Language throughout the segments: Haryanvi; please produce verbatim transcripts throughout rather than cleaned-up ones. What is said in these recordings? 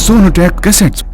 Sonotech Cassettes.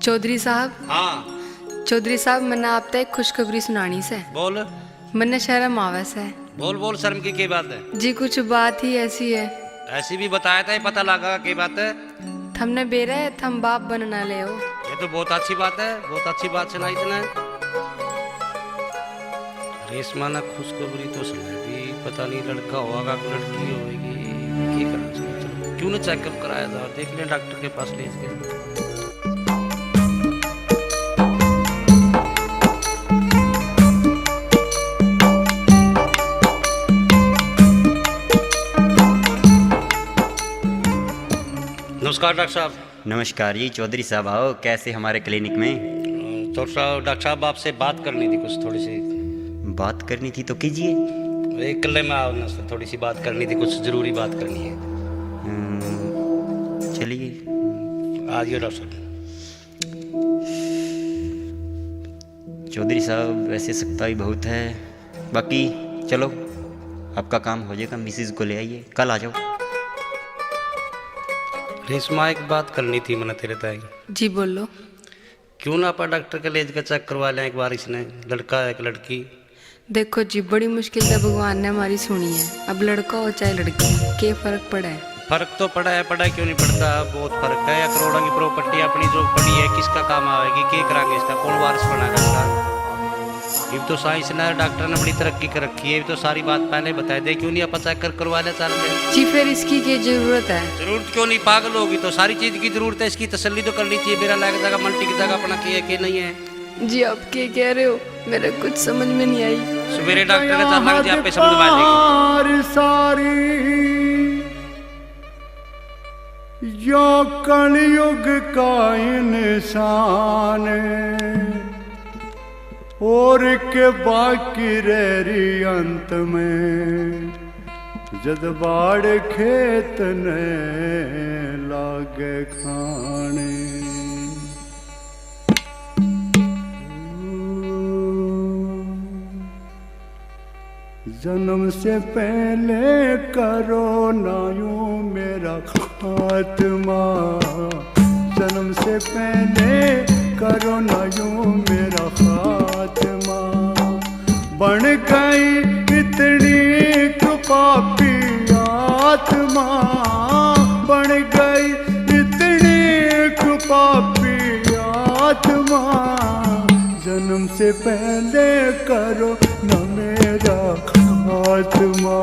चौधरी साहब। हाँ। चौधरी साहब, मन्ने आप तै एक खुशखबरी सुनानी सै। बोल। मन्ने शर्म आवै सै। बोल, बोल, शर्म की के बात है? जी, कुछ बात ही ऐसी है। ऐसी भी बताया था, ये पता लगा के बात है। थमने बेरा है, थम बाप बनना ले हो। ये तो बहुत अच्छी बात है, बहुत अच्छी बात सुनाई तने। रेशमा ने खुशखबरी तो सुना दी, पता नहीं लड़का होगा कि लड़की होगी, की करना चाहिए। चलो, क्यों ना चेकअप कराया था, देख लें डॉक्टर के पास ले के। नमस्कार डॉक्टर साहब। नमस्कार जी चौधरी साहब, आओ, कैसे हमारे क्लिनिक में? अ, डॉक्टर साहब, डॉक्टर साहब, आपसे बात करनी थी कुछ थोड़ी सी। बात करनी थी तो कीजिए। इकल्ले में आओ ना सर, थोड़ी सी बात करनी थी, कुछ ज़रूरी बात करनी है। हम्म, चलिए। आ जाइए डॉक्टर साहब। चौधरी साहब, वैसे सख्ताई बहुत है, बाकी चलो, आपका काम हो जाएगा, मिसेज को ले आइए, कल आ जाओ। रेशमा, एक बात करनी थी मन्ने तेरे ताई। जी, बोलो। क्यों ना आपा डॉक्टर के ले जाकर चेक करवा लें एक बार इसने, लड़का है कि लड़की? देखो जी, बड़ी मुश्किल से भगवान ने हमारी सुनी है। अब लड़का हो चाहे लड़की, के फर्क पड़े? फर्क तो पड़ा है, पड़ा क्यों नहीं पड़ता, बहुत फर्क है। या करोड़ों की प्रॉपर्टी अपनी जो पड़ी है, किसका काम आवेगी, के करांगे इसका, कौन वारिस बनाएगा इसका? इब तो साइंस ने, डॉक्टर ने बड़ी तरक्की कर रखी है, इब तो सारी बात पहले बता दे, क्यों नहीं आप चेक कर करवा ले चल के? जी, फिर इसकी क्या जरूरत है? जरूरत क्यों नहीं, पागल होगी तो, सारी चीज की जरूरत है, इसकी तसल्ली तो करनी चाहिए, मेरा लायक जगह मन टिक जाएगा अपना, के है के नहीं है। जी, आप क्या कह रहे हो, मेरे कुछ समझ में नहीं आई। सवेरे डॉक्टर के चलांगे जी, आपे समझ में आ जाएगी। पार सारी यो कलयुग का इंसान, और के बाकी रह रही अंत में, जद बाड़ खेत ने लागे खाने। जन्म से पहले करो ना यूं मेरा खात्मा, जन्म से पहले करो ना यूं मेरा खात्मा। बन गई इतनी एक पापी आत्मा, बन गई इतनी एक पापी आत्मा। जन्म से पहले करो ना मेरा खात्मा,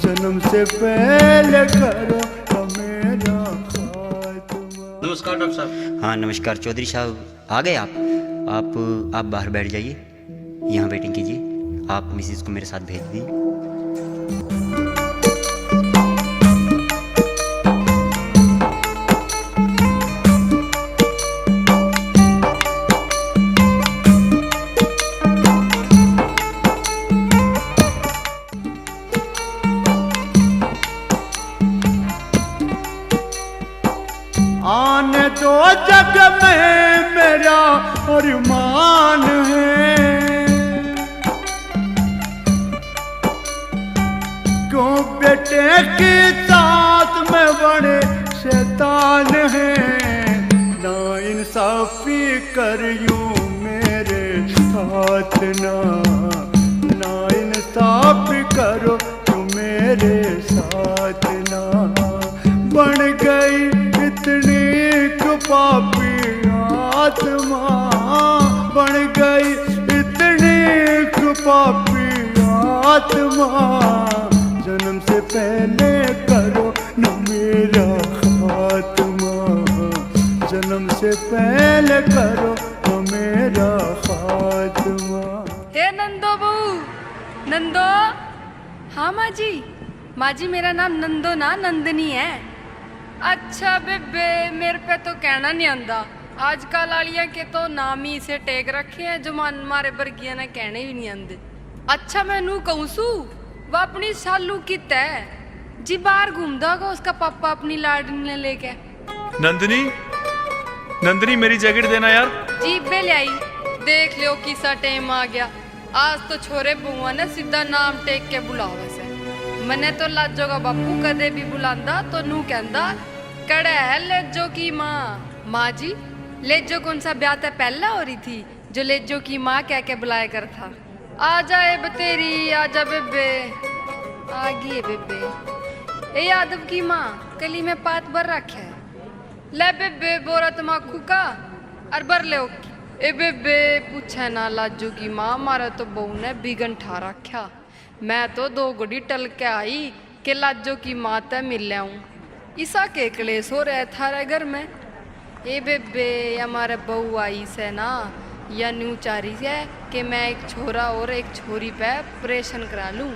जन्म से पहले करो ना मेरा खात्मा। नमस्कार डॉक्टर साहब। हाँ, नमस्कार चौधरी साहब, आ गए आप? आप, आप बाहर बैठ जाइए, यहाँ वेटिंग कीजिए। आप मिसेज को मेरे साथ भेज दी। आने दो जग में मेरा अरमान है, क्यों बेटे की साथ में बड़े शैतान है। ना इंसाफी कर यूं मेरे साथ ना, ना इंसाफी करो तू मेरे साथ ना। बन गई इतनी एक पापी आत्मा, बन गई इतनी एक पापी आत्मा। जन्म से पहले करो ना मेरा खात्मा, जन्म से पहले करो ना मेरा खात्मा। हे नंदो बहू, नंदो। हाँ माँ जी। माँ जी, मेरा नाम नंदो ना, नंदनी है। अच्छा बेबे, मेरे पे तो कहना नहीं आंदा। आजकल आलियां के तो नाम ही इसे टेक रखे हैं जो मान मारे बरगियां ने कहने भी नहीं आंदे। अच्छा, मैं नू कहूँ सू, वो अपनी शालू कित है जी, बाहर घूमदा होगा उसका पापा अपनी लाडली ने लेके। नंदनी, नंदनी, मेरी जैकेट देना यार। जी, इब्बे ले आई। देख लियो किसा टाइम आ गया। आज तो छोरे बुआ ने सीधा नाम टेक के बुलावे से। मने तो लाजो का बापू कदे भी बुलांदा तो नू कहंदा, "कड़े है लेजो की माँ?" माँ जी, लेजो कौन सा ब्याह ते पहला हो रही थी जो लेजो की माँ कह के बुलाया कर था? आ जाए बतेरी, आ जा बेबे। आ गई है बेबे। ए यादव की माँ, कली में पात भर रखे है। ले बेबे, बोरा तमाकू का अर भर ले ओकी। ए बेबे, पूछे ना लाजू की माँ, मारे तो बहू ने बिगन ठा रखा। मैं तो दो घड़ी टल के आई के लाजो की माँ तै मिल आऊं। इसा के कलेश हो रहा है थारे घर में? ए बेबे, या मारे बहू आई सै ना, या न्यू चाह रही है कि मैं एक छोरा और एक छोरी पे ऑपरेशन करा लूं।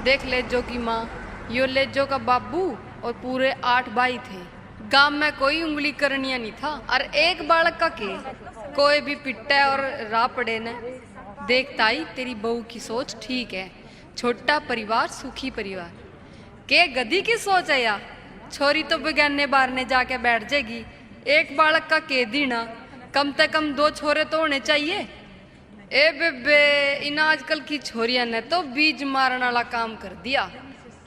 देख लेजो की माँ, यो लेजो का बाबू और पूरे आठ भाई थे। गांव में कोई उंगली करनिया नहीं था। और एक बालक का के कोई भी पिट्टा और राह पड़े ने। देख ताई, तेरी बहू की सोच ठीक है, छोटा परिवार सुखी परिवार। के गधी की सोच है या? छोरी तो बगाने बारने जाके बैठ जाएगी। एक बालक का के देना, कम से कम दो छोरे तो होने चाहिए। ए बेबे, इन आजकल की छोरियां ने तो बीज मारण वाला काम कर दिया।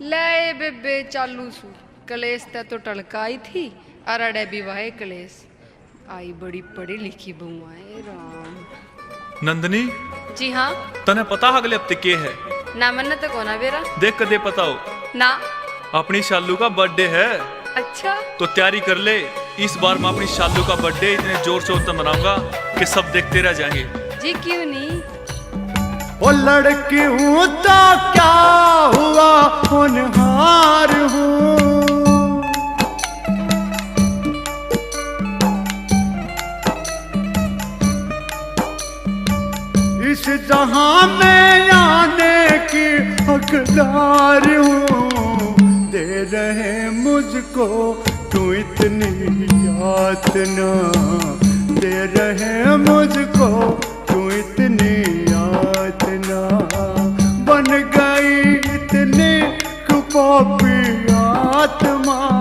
ले ए बेबे, चालू सू, कलेश ते तो टलका आई थी, अर अड़े भी वाहे कलेश। आई बड़ी पढ़ी लिखी बहू आए राम। नंदनी। जी हाँ। तने पता अगले हफ्ते के है? ना, मन्ने तो कोना बेरा। देख कदे पता हो। ना। अपनी शालू का बर्थडे है। अच्छा। तो तैयारी कर ले, इस बार मैं अपनी शालू का बर्थडे इतने जोर शोर से मनाऊंगा कि सब देखते रह जाएंगे। जी क्यों नहीं। ओ लड़की हूँ तो क्या हुआ, होनहार हूँ। इस जहां में आने की हकदार हूँ। दे रहे मुझको क्यों इतनी यातना, दे रहे मुझको क्यों इतनी यातना। बन गई इतनी पापी आत्मा,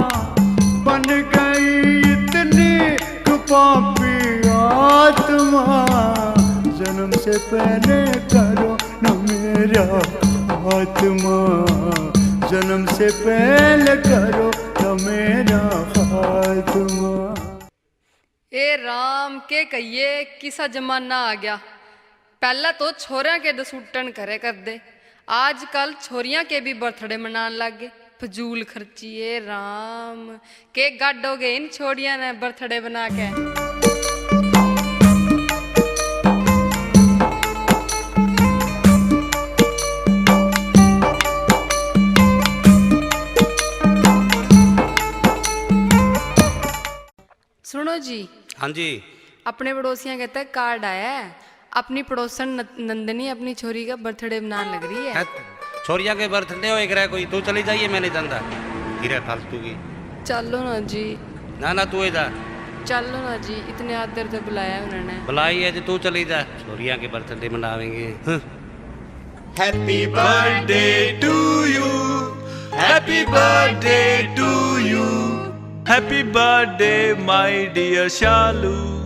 बन गई इतनी पापी आत्मा। जन्म से पहले करो ना मेरा खात्मा, जन्म से पहले करो ना मेरा खात्मा। ए राम, के कहिए, किसा जमाना आ गया। पहला तो छोरियां के दसूटन करे कर दे, आजकल छोरियां के भी बर्थडे मनान लग गए। फजूल खर्ची, ए राम, के गाडोगे इन छोरियां ने बर्थडे बना के। सुनो जी। हाँ जी। अपने पड़ोसियां के तक कार्ड आया है। अपनी पड़ोसन न-, नंदनी अपनी छोरी का बर्थडे मनाने लग रही है। है, छोरियां के बर्थडे होए करे कोई, तू चली जाइए, मैं नहीं जानता। गिरे फालतू की। चलो ना जी। ना, ना, तू ही जा। चलो ना जी, इतने आदर से बुलाया उन्होंने। बुलाई है जी, तू चली जा। छोरियां के बर्थडे मनावेंगे। हाँ। Happy birthday to you, happy birthday to you, happy birthday my dear शालू।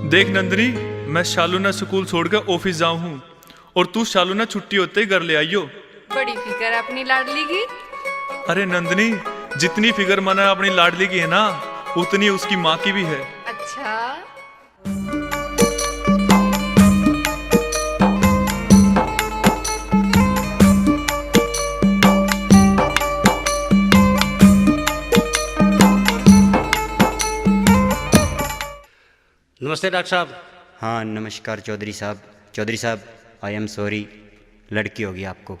देख नंदनी, मैं शालू ने स्कूल छोड़ के ऑफिस जाऊँ हूँ और तू शालू ने छुट्टी होते ही घर ले आइयो। बड़ी फिकर है अपनी लाडली की। अरे नंदनी, जितनी फिकर मने अपनी लाडली की है ना, उतनी उसकी माँ की भी है। अच्छा। नमस्ते डॉक्टर साहब। हाँ, नमस्कार चौधरी साहब। चौधरी साहब, I am sorry, लड़की होगी आपको।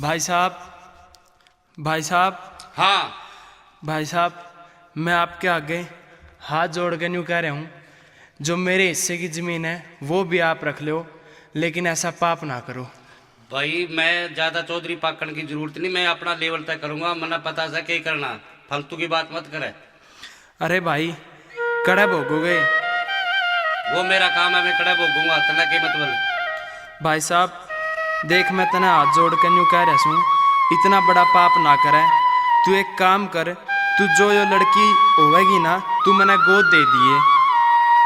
भाई साहब, भाई साहब। हाँ। भाई साहब, मैं आपके आगे हाथ जोड़ के न्यू कह रहा हूँ, जो मेरे हिस्से की जमीन है वो भी आप रख लो, लेकिन ऐसा पाप ना करो। भाई, मैं ज्यादा चौधरी पाकण की जरूरत नहीं, मैं अपना लेवल तय करूंगा, मन्ने पता से के करना, फालतू की बात मत करे। अरे भाई, कड़े भोगोगे। वो मेरा काम है, मैं कड़े भोगूंगा, तन्ने के मतलब? भाई साहब, देख, मैं तने हाथ जोड़ के न्यू कह रहा सूं, इतना बड़ा पाप ना करे। तू एक काम कर, तू जो यो लड़की होवेगी ना, तू मने गोद दे दिए।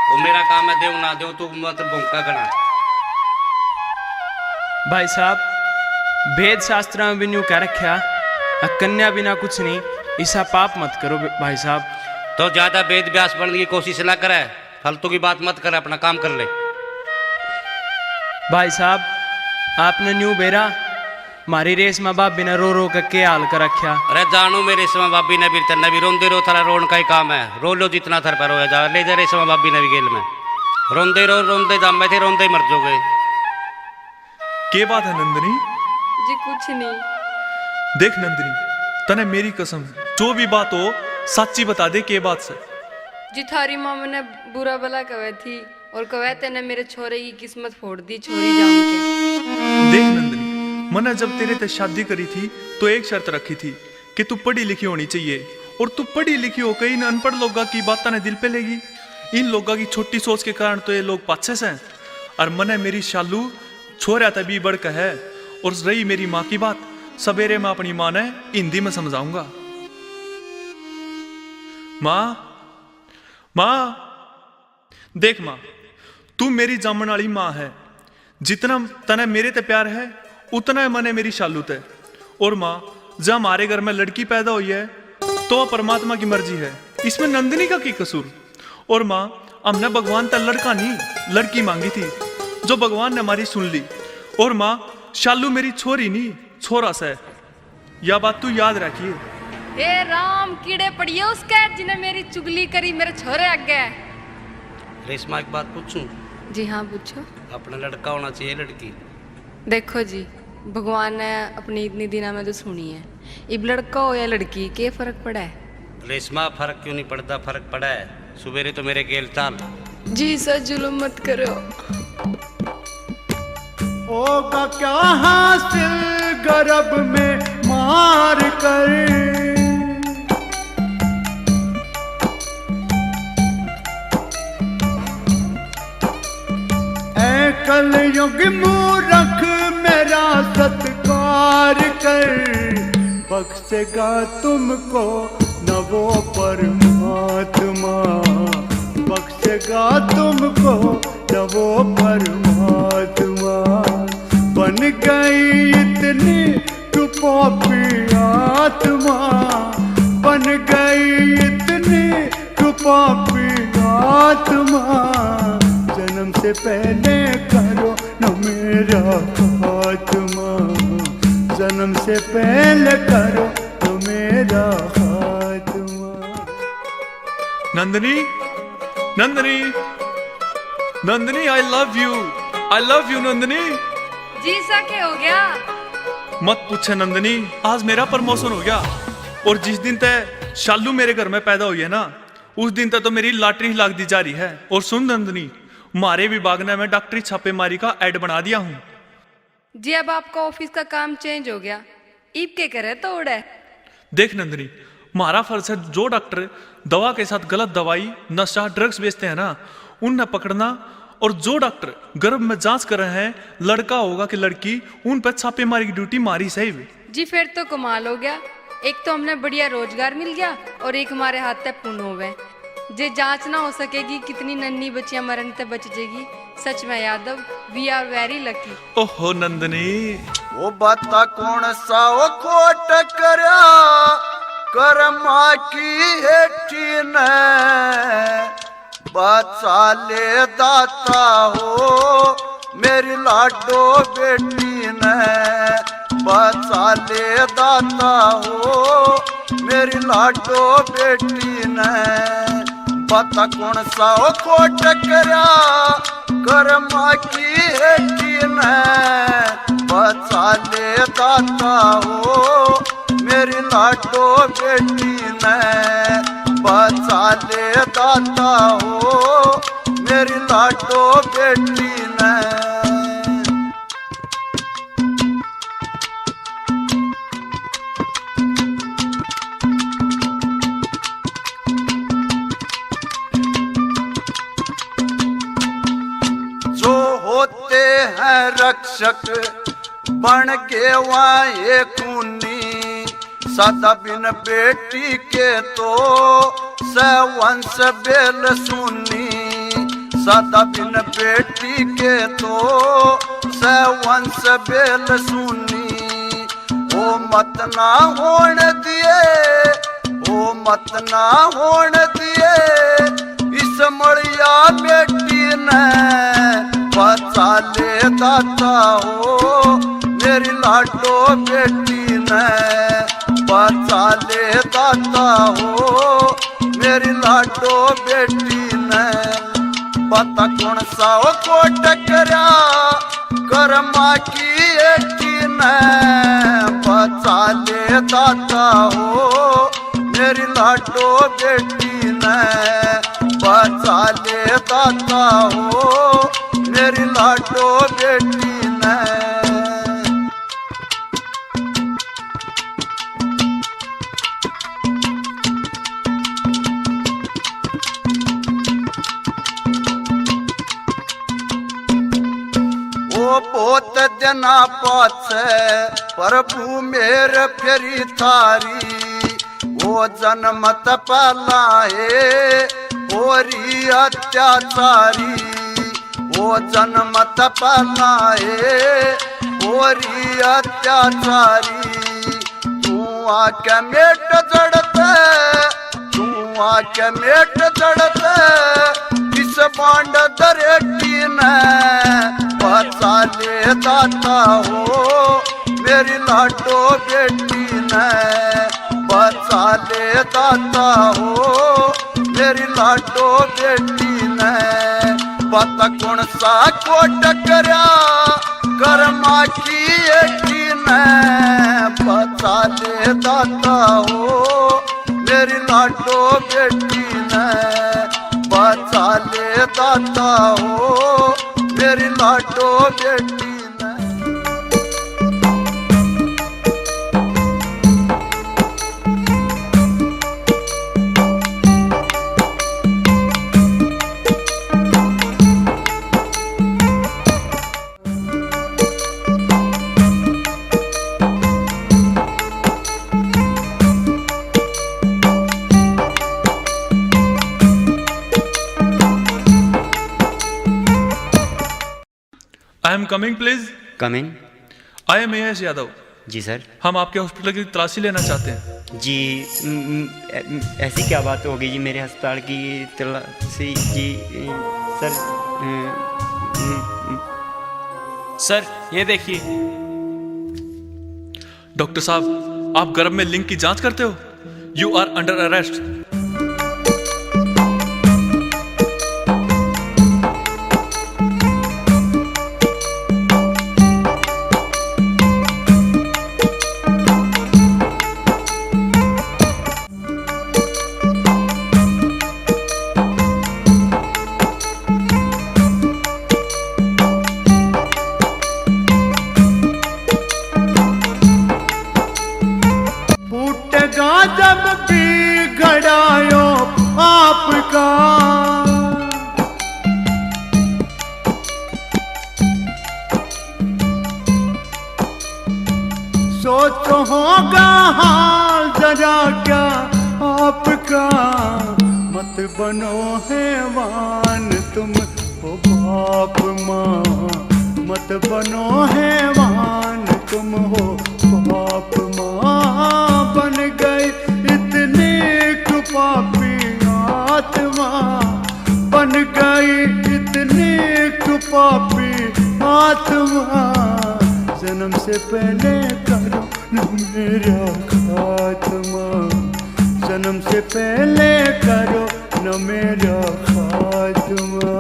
वो मेरा काम है, देव ना देव, तू मत भौंका घना। भाई साहब, वेद शास्त्र में भी न्यू कह रखा, अ कन्या बिना कुछ नहीं, इसा पाप मत करो ब-, भाई साहब। तो ज्यादा वेद व्यास बनने की कोशिश ना करे, फालतू की बात मत कर, अपना काम कर ले। भाई साहब, आपने न्यू बेरा म्हारी रेशमा भाभी ने रो रो के के हाल कर रख्या। अरे जानू, मेरी रेशमा भाभी ने भी, तन्ने भी रोंदे रो, थारा रोन का ही काम है। रो लो जितना थर पर रोया जा, ले जा रेशमा भाभी ने भी गेल में। रोंदे रो, रोंदे जामे थे, रोंदे ही मर जाओगे। के बात है नंदिनी? जी कुछ नहीं। देख नंदिनी, तने मेरी कसम, जो भी बात हो, साची बता दे, के बात से? जी थारी माँ मने बुरा भला कहे थी। और कवे, तैने मेरे छोरे की किस्मत फोड़ दी, छोरी जान के। देख नंदिनी, मने जब तेरे ते शादी करी थी, तो एक शर्त रखी थी कि तू पढ़ी लिखी होनी चाहिए, और तू पढ़ी लिखी होकर इन अनपढ़ लोगा की बातां ने दिल पे लेगी। इन लोगा की छोटी सोच के कारण तो ये लोग पाछे से हैं। और मने मेरी शालू छोरा ते भी बढ़ के है, और रही मेरी माँ की बात, सवेरे मैं अपनी माँ ने हिंदी में समझाऊंगा। माँ, माँ, देख माँ, तू मेरी जामण आली माँ है। जितना तने मेरे ते प्यार है, उतना है मने मेरी शालू ते। और माँ, जब हमारे घर में लड़की पैदा हुई है, तो वह परमात्मा की मर्जी है, इसमें नंदिनी का की कसूर? और माँ, हमने भगवान ते लड़का नहीं, लड़की मांगी थी, जो भगवान ने हमारी सुन ली। और माँ, शालू मेरी छोरी नहीं, छोरा से। या बात तू याद रखिए। हे राम, कीड़े पड़िए उसके जिन्हें मेरी चुगली करी मेरे छोरे आगे। रेशमा, एक बात पूछूं? जी हाँ, पूछो। अपना लड़का होना चाहिए, लड़की? देखो जी, भगवान ने अपनी इतनी दिना में तो सुनी है, इब लड़का हो या लड़की, के फर्क पड़ा है? रेशमा, फर्क क्यों नहीं पड़ता? फर्क पड़ा है। सुबेरे तो मेरे गेल चाल। जी सर, जुल्म मत करो। होगा क्या हासिल गरब में मार कर, ऐ कलयुग मूरख मेरा सत्कार कर। बख्शेगा तुमको न वो परमात्मा, बख्शेगा तुमको न वो परमात्मा। बन गई इतनी तू पापी आत्मा, बन गई इतनी तू पापी आत्मा। जन्म से पहले करो न मेरा खात्मा, जन्म से पहले करो न मेरा खात्मा। नंदिनी, नंदिनी, Nandini, I love you, I love you Nandini. जी सा, के हो गया? मत पूछे नंदिनी, आज मेरा promotion हो गया। और जिस दिन तै शालू मेरे घर में पैदा हुई है ना, उस दिन तै तो मेरी lottery ही लागदी जा रही है। और सुन नंदिनी, म्हारे विभाग ने मैं डॉक्टरी छापेमारी का ad बना दिया हूँ। जी, अब आपका office का काम change हो गया, इब के करे तोड़ है? देख नंदिनी, म्हारा फर्ज है, जो डॉक्टर दवा के साथ गलत दवाई, नशा, drugs बेचते हैं ना, उनने पकड़ना, और जो डॉक्टर गर्भ में जांच कर रहे हैं, लड़का होगा कि लड़की, उन पर छापेमारी की duty म्हारी सही। जी, फिर तो कमाल हो गया। एक तो हमने बढ़िया रोजगार मिल गया और एक हमारे हाथ तै पुण्य होवे। जे जांच ना हो सकेगी, कितनी नन्ही बच्चियां मरण तै बच जेगी। सच में Yadav, we are very lucky। ओहो नंदिनी। वो बाता कौन सा वो खोट करया, करमा की हेठी ने। बचा ले दाता हो मेरी लाडो बेटी ने, बचा ले दाता हो मेरी लाडो बेटी ने। बता कौन सा हो खोट करया करमा की हेठी ने। बचा ले दाता हो मेरी लाडो बेटी ने। बचा ले दाता हो मेरी लाडो बेटी ने। जो होते हैं रक्षक बन के वाए खूनी, सदा बिन बेटी के तो सै वंश बेल सुनी। सदा बिन बेटी के तो सै वंश बेल सुनी। ओ मत ना होण दिए, ओ मत ना होण दिए इस मड़िया बेटी ने। बचा ले दाता हो मेरी लाडो बेटी ने। बचा ले दाता हो मेरी लाडो बेटी ने। बता कौन सा हो खोट करया करमा की हेठी ने। बचा ले दाता हो मेरी लाडो बेटी ने। बचा ले दाता हो मेरी लाडो बेटी ने। ओ बहुत दिना पाछे प्रभु मेर फेरी थारी। ओ जन्म त पहला है होरी अत्याचारी। ओ जन्म त पहला है होरी अत्याचारी। तू आके मेट जड़ते, तू आके मेट जड़ते इस बांड दरेटी ने। बचा ले दाता हो मेरी लाडो बेटी ने। बचा ले दाता हो मेरी लाडो बेटी ने। बता कौन सा खोट करया करमा की हेठी ने। बचा ले दाता हो मेरी लाडो बेटी ने। बचा ले दाता हो मेरी लाडो बेटी ने। I am coming, please. Coming. I am A S Yadav. जी सर। हम आपके हॉस्पिटल की तलाशी लेना चाहते हैं। जी, म, म, ऐ-, म, ऐसी क्या बात हो गई जी मेरे अस्पताल की तलाशी? जी, अ, सर, अ, म, म। सर, ये देखिए। डॉक्टर साहब, आप गर्भ में लिंग की जांच करते हो? You are under arrest. फूटेगा जब भी घड़ायो आपका। सोचो होगा हाल जरा क्या आपका। मत बनो हैवान तुम हो बाप माँ, मत बनो हैवान तुम हो बाप माँ। बन गई इतनी पापी आत्मा, बन गई इतनी पापी आत्मा। जन्म से पहले का मेरा खात्मा, जन्म से पहले करो न मेरा खात्मा।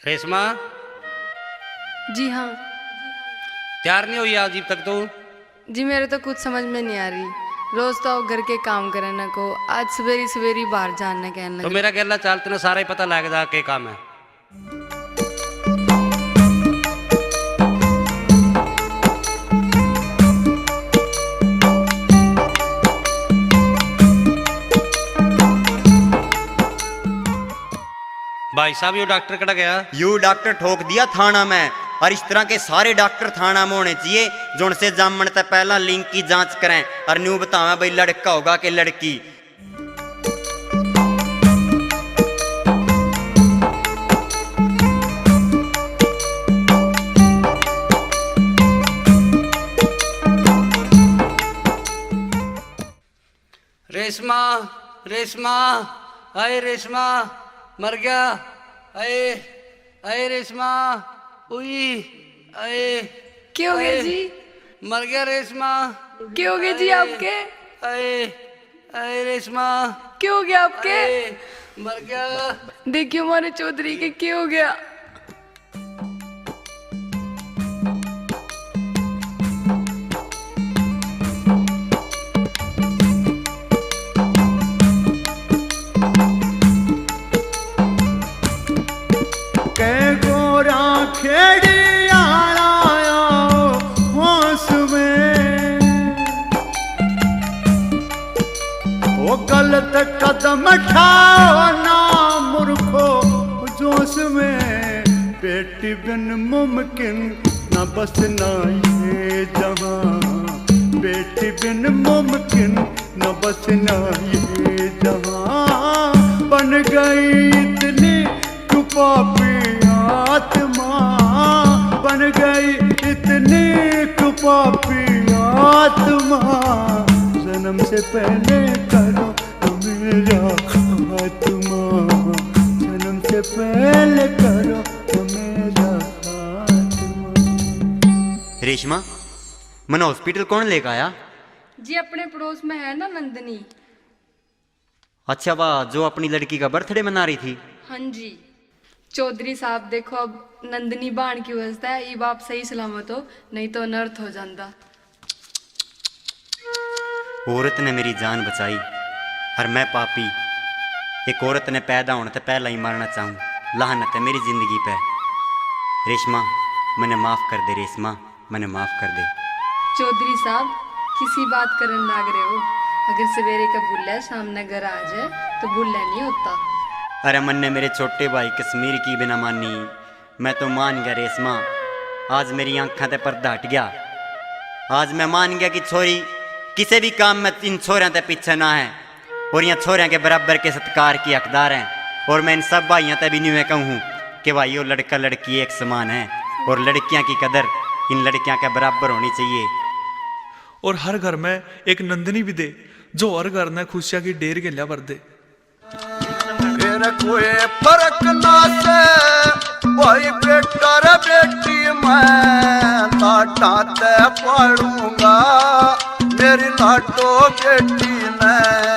रेशमा। जी हाँ। तैयार नहीं हुई आज तक तू? जी, मेरे तो कुछ समझ में नहीं आ रही। रोज तो आप घर के काम करने को, आज सवेरी सवेरी बाहर जाने कहने तो लगे। मेरा गेला चाल, तने सारा ही पता लग जा के काम है। भाई साहब, यो डॉक्टर कड़ा गया? यू डॉक्टर ठोक दिया थाना में, और इस तरह के सारे डॉक्टर थाना में होने चाहिए, जो उनसे जामण तै पहला लिंग की जांच करें और न्यू बतावें भाई लड़का होगा के लड़की। रेशमा, रेशमा, आए रेशमा, मर गया, आए, आए रेशमा, उई, आए, क्या हो गया आए, जी? मर गया रेशमा। क्या हो गया जी आए, आपके? आए, आए रेशमा। क्या हो गया आपके? आए, मर गया। देखियो हमारे चौधरी के क्या हो गया। कै गोरा खेड़ी आला आओ होश में, ओ गलत कदम ठाओ ना मूर्खो जोश में। बेटी बिन मुमकिन न बसना ये जहां, बेटी बिन मुमकिन न बसना ये जहां। बन गई इतनी तू पापी आत्मा, बन गई इतनी तू पापी आत्मा। जन्म से पहले करो मेरा खात्मा, जन्म से पहले करो मेरा खात्मा। रेशमा, मने हॉस्पिटल कौन लेके आया? जी, अपने पड़ोस में है ना नंदनी। अच्छा, वाह, जो अपनी लड़की का बर्थडे मना रही थी। हाँ जी। चौधरी साहब, देखो, अब नंदनी बहन की वजह से इब आप सही सलामत हो, नहीं तो अनर्थ हो जाता। औरत ने मेरी जान बचाई, और मैं पापी एक औरत ने पैदा होने ते पहला ही मरना चाहूँ। लानत है मेरी जिंदगी पे। रेशमा, मने माफ कर दे रेशमा, मने माफ कर दे। चौधरी साहब, किसी बात करन लाग रहे हो? अगर सवेरे का भूला शाम ने घर आ जाए तो भूला नहीं होता। अरे, मन्ने मेरे छोटे भाई कश्मीर की भी ना मानी। मैं तो मान गया रेशमा, आज मेरी आंखां ते पर्दा हट गया। आज मैं मान गया कि छोरी किसी भी काम में इन छोरियां ते पीछे ना है, और यहाँ छोरियां के बराबर के सत्कार की हकदार हैं। और मैं इन सब भाइयों ते भी न्यू कहूँ कि भाइयों, लड़का लड़की एक समान है, और लड़कियां की कदर इन लड़कियां के बराबर होनी चाहिए। और हर घर में एक नंदनी भी दे, जो हर घर ने खुशियां की ढेर गेल्या भर दे। फिर कोई फर्क ना से, भाई बेटा रे बेटी, मैं लाडा ते पालूंगा, मेरी लाडो बेटी ने।